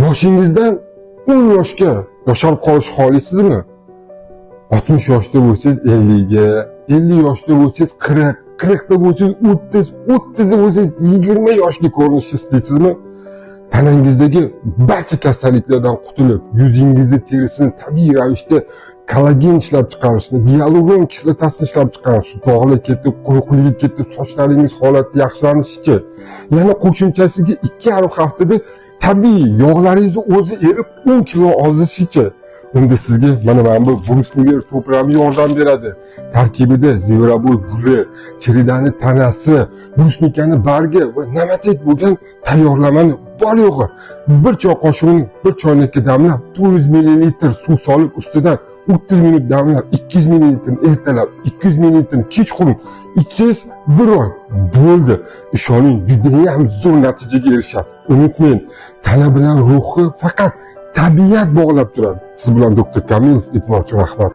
Yoshingizdan 10 yoshga yosharib qolishni xohlaysizmi? 60 yoshda bo'lsangiz 50 ga, 50 yoshda bo'lsangiz 40, 40 da bo'lsangiz 30, 30 da bo'lsangiz 20 yoshli ko'rinishni istaysizmi? Tanangizdagi barcha kasalliklardan qutulib, yuzingizni terisini tabiiy ravishda kollagen ishlab chiqarishni, gialuron kislotasini ishlab chiqarishni, dog'lar ketib, quruqligi ketib, sochlaringiz holati yaxshilanishichi, yana qo'shimchasiga 2,5 haftada tabiiy yog'laringizni o'zi erib 10 kilo ozishichi, unda sizga mana bu brusniger to'plami yordam beradi. Tarkibida зверобой guli, chiridani tanasi, брусникani bargi va namatak bo'lgan tayyorlamani bor yo'g'i bir choy qoshig'ini bir choynakka damlab, 400 ml suv solib, ustidan 30 minut damlab, 200 ml ertalab, 200 ml kechqurun ichsangiz, bir oy bo'ldi. Ishoning, judayam zo'r natijaga erishasiz. Unutmang, tana bilan ruhni faqat tabiat bog'lab turadi. Siz bilan doktor Kamilov. E'tibor uchun rahmat.